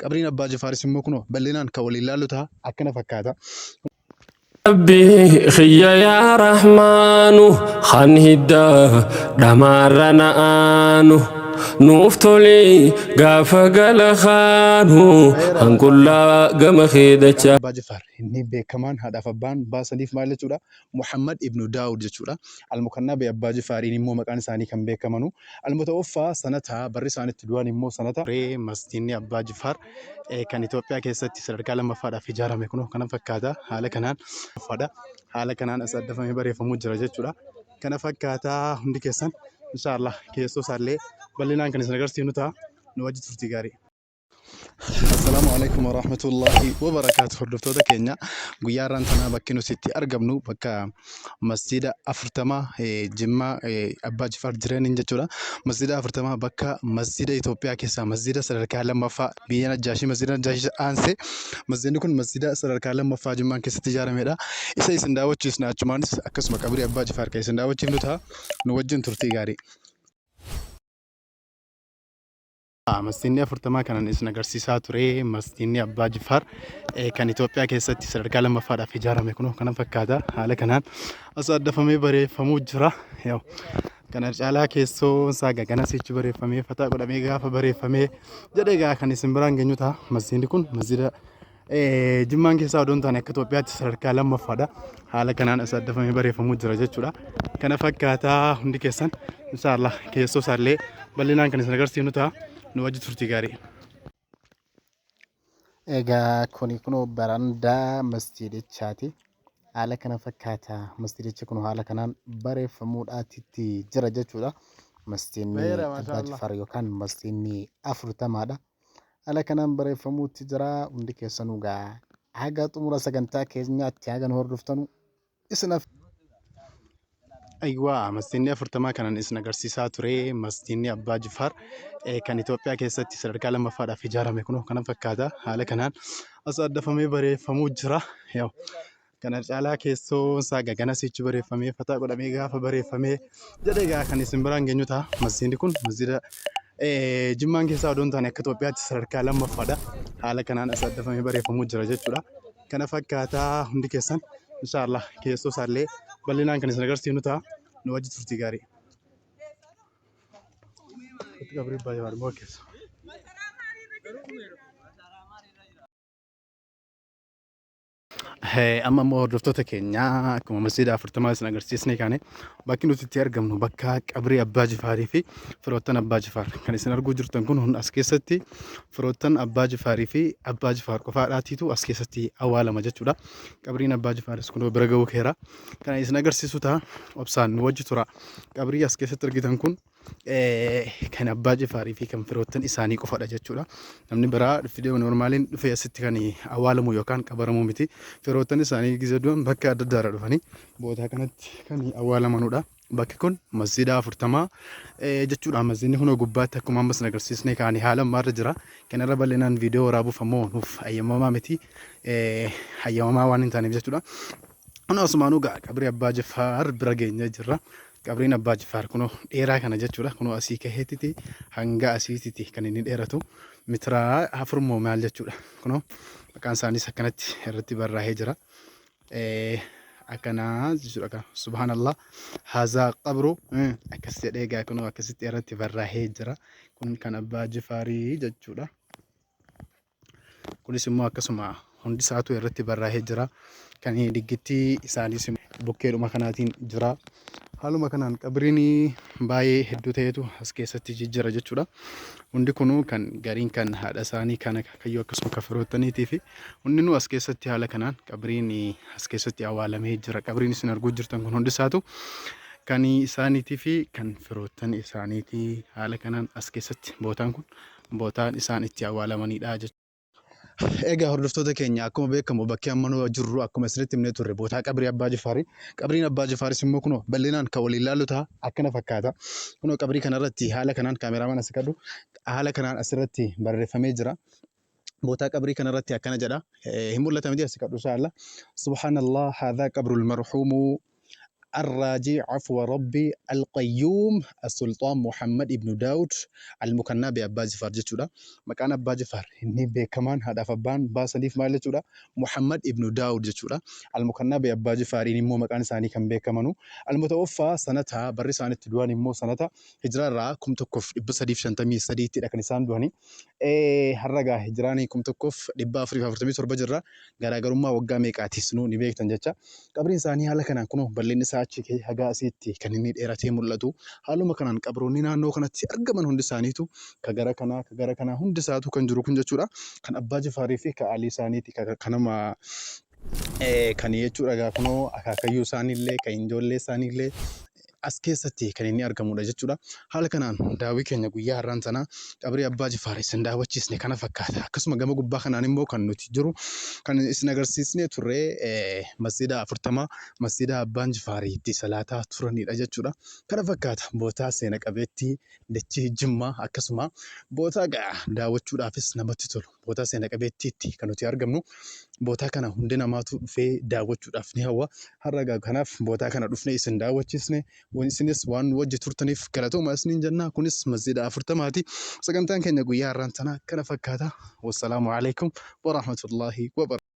Qabriin Abbaa Jifaaris immoo kunoo bal'inaan kan waliin laallu ta'a. Akkana fakkaata. Rabbi khiyya yaa Rahmaanu kan hidda dhamaarra na'aanu nuuf toli gaafa gala kaanu kan qullaa gama kee dachaa. Abbaa Jifaar inni beekamaan haadhaaf abbaan baasaniif maal jechuudha? Muhammad ibnu Daawud jechuudha. Al-Mukannaa bi Abbaa Jifaariin immoo maqaan isaanii kan beekamanu. Al-Mutawaffaa sanata barri isaan itti du'an immoo sanata. Masjiidni Abbaa Jifaar kan Itoophiyaa keessatti sadarkaa lammaffaadhaaf ijaarame kunoo kana fakkaata. Haala kanaan haala kanaan as addafamee bareeffamuu jira jechuudha. Kana fakkaata hundi keessan inshaallah keessoo isaallee bal'inaan kan isin agarsiifnu ta'a. Nu wajji turtii gaarii. Assalaamu alaikum warahmatullahi wabarakaatu. Hordoftoota keenya guyyaa har'aan tanaa bakki nuti itti argamnu bakka masjiida 40 Jimmaa Abbaa Jifaar jiraniin jechuudha. Masjiida 40 bakka masjiida Itoophiyaa keessaa masjiida sadarkaa lammaffaa biyya Najjaashii masjiida Najjaashii aansee masjiidni kun masjiida sadarkaa lammaffaa Jimmaan keessatti ijaaramedha. Isa isin daawwachiisna achumaanis akkasuma qabrii Abbaa Jifaar kan isin daawwachiifnu ta'a. Nu wajjin turtii gaarii. Masjiidni 40 kanan isin agarsiisaa ture masjiidni Abbaa Jifaar kan Itoophiyaa keessatti sadarkaa lammaffaadhaaf ijaarame kunoo kana fakkaata. Haala kanaan as addafamee bareeffamuu jira. Yaw kana caalaa keessoo isaa gagana sichi bareeffamee fataa godhamee gaafa bareeffamee jedhee gaa kan isin biraan geenyu ta'a. Masjiidni kun masjiida Jimmaan keessaa odoo hin taane akka Itoophiyaatti sadarkaa lammaffaadha. Haala kanaan as addafamee bareeffamuu jira jechuudha. Kana fakkaataa hundi keessan inshaallah keessoo isaallee bal'inaan kan isin agarsiifnu ta'a. Nu wajji turtii gaarii. Egaa kuni kunoo barandaa masjiidichaati. Haala kana fakkaata. Masjiidichi kun haala kanaan bareeffamuudhaatitti jira jechuudha. Masjiidni Baheera maashaa Abbaa Allah. Jifaar yookaan masjiidni 40dha. Haala kanaan bareeffamuutti jira. Hundi keessanuu gaa haga xumura sagantaa keenyaatti haga nu hordoftanu isin af Aywaa masjiidni 40 kanan isin agarsiisaa ture masjiidni Abbaa Jifaar kan Itoophiyaa keessatti sadarkaa lammaffaadhaaf ijaarame kunoo kana fakkaata. Haala kanaan as addafamee bareeffamuu jira. Yaw kana caalaa keessoo isaa gagana sichi bareeffamee fataa godhamee gaafa bareeffamee jedhee gaa kan isin biraan geenyu ta'a. Masjiidni kun masjiida Jimmaan keessaa odoo hin taane akka Itoophiyaatti sadarkaa lammaffaadha. Haala kanaan as addafamee bareeffamuu jira jechuudha. Kana fakkaataa hundi keessan inshaallah keessoo isaallee bal'inaan kan isin agarsiifnu ta'a. Nu wajji turtii gaarii. Itti qabrii baay'ee baay'ee keessa. Amma immoo hordoftoota keenya akkuma masjiida 40 isin agarsiisne kaane bakki nuti itti argamnu bakka qabrii Abbaa Jifaarii fi firoottan Abbaa Jifaar kan isin arguu jirtan kun as keessatti firoottan Abbaa Jifaarii fi Abbaa Jifaar qofaadhaatiitu as keessatti awwaalama jechuudha. Qabriin Abbaa Jifaaris kunoo bira ga'uu keera. Kana isin agarsiisu ta'a obsaan nu wajji tura. Qabrii as keessatti argitan kun kan Abbaa Jifaarii fi kan firoottan isaanii qofadha jechuudha. Namni biraa fidee normaaliin dhufee asitti kan awwaalamu yookaan qabaramu miti. Firoottan isaanii gizee du'an bakka adda addaarra dhufanii bootaa kanatti kan awwaalamanudha. Bakki kun masjiida 40 jechuudha. Masjiidni kun gubbaatti akkuma ammas agarsiisne kaani haala ammaarra jira. Kanarra bal'inaan viidiyoo waraabuuf ammoo nuuf hayyamamaa miti. Hayyamamaa waan hin taaneef jechuudha. Kun asumaanuu ga'a qabrii Abbaa Jifaar bira geenyee jirra. Qabriin Abbaa Jifaar kunoo dheeraa kana jechuudha. Kunoo asii kaheetiti hanga asiititi kan inni dheeratu mitiraa 4 moo maal jechuudha. Kunoo maqaan isaaniis akkanatti irratti barraa'ee jira. Akkanaa jechuudha kan subhaanallah haazaa qabru akkas jedhee egaa kunoo akkasitti irratti barraa'ee jira. Kun kan Abbaa Jifaarii jechuudha. Kunis immoo akkasuma hundi isaatu irratti barraa'ee jira. Kan diggittii isaaniis bukkeedhuma kanaatiin jira. Haaluma kanaan qabriin baay'ee hedduu ta'etu as keessatti jijjira jechuudha. Hundi kunuu kan gariin kan haadha isaanii kan akaakayyuu akkasuma kan firoottaniitii fi hundinuu as keessatti haala kanaan qabriin as keessatti awwaalamee jira. Qabriin isin arguu jirtan kun hundi isaatu kan isaaniitii fi kan firoottan isaaniitii haala kanaan as keessatti bootaan kun bootaan isaan itti awwaalamanidha jechuudha. Egaa hordoftoota keenya akkuma beekamu bakki amma nu jirru akkuma isinitti himnee turre bootaa qabrii Abbaa Jifaarii. Qabriin Abbaa Jifaaris immoo kunoo bal'inaan kan waliin laallu ta'a akkana fakkaata. Kunoo qabrii kanarratti haala kanaan kaameraamaan as kadhu haala kanaan asirratti barreeffamee jira. Bootaa qabrii kanarratti akkana jedha. Hin mul'ata miti as kadhu inshaAllah. Subhaanallah haadhaa qabrul marhuumuu. Arraajii Afwa Rabbii Alqayyuum Assulxaan Muhammad ibnu Daawud Almukannaa bi Abbaa Jifaar jechuudha. Maqaan Abbaa Jifaar inni beekamaan haadhaaf abbaan baasaniif maal jechuudha? Muhammad ibnu Daawud jechuudha. Almukannaa bi Abbaa Jifaariin immoo maqaan isaanii kan beekamanu. Almutawaffaa sanata barri isaan itti du'an immoo sanata hijiraa irraa 1353 ttidha kan isaan du'ani. Har'a gaa hijiraan 1447 jirra. Garaagarummaa waggaa meeqaati isinuu ni beektan jecha. Qabriin isaanii haala kanaan kunoo bal'inni isaa achi ka'ee hagaa asiitti kan inni dheeratee mul'atu. Haaluma kanaan qabroonni naannoo kanatti argaman hundi isaaniitu ka gara kanaa ka gara kanaa hundi isaatu kan jiru kun jechuudha. Kan Abbaa Jifaarii fi ka Alii isaaniiti ka kanuma kan jechuudha gaa kunoo akaakayyuu isaaniillee kan ijoollee isaaniillee as keessatti kan inni argamudha jechuudha. Haala kanaan daawwii keenya guyyaa har'aan tanaa qabrii Abbaa Jifaar isin daawwachiisne kana fakkaata. Akkasuma gama gubbaa kanaan immoo kan nuti jiru kan isin agarsiisnee turre masjiida 40 masjiida Abbaan Jifaar itti salaataa turanidha jechuudha. Kana fakkaata bootaa seena qabeettii dachee Jimmaa akkasuma bootaa daawwachuudhaafis namatti tolu. Bootaa seena qabeettiitti kan nuti argamnu. Bootaa kana hundi namaatu dhufee daawwachuudhaaf ni hawwa. Har'a egaa kanaaf bootaa kana dhufnee isin daawwachiisne. Isinis waan nu wajji turtaniif galatooma isiniin jenna. Kunis masjiida afurtamaati. Sagantaan keenya guyyaa har'aan tanaa kana fakkaata. Wassalaamu alaikum warahmatullaahi wabarakatuh.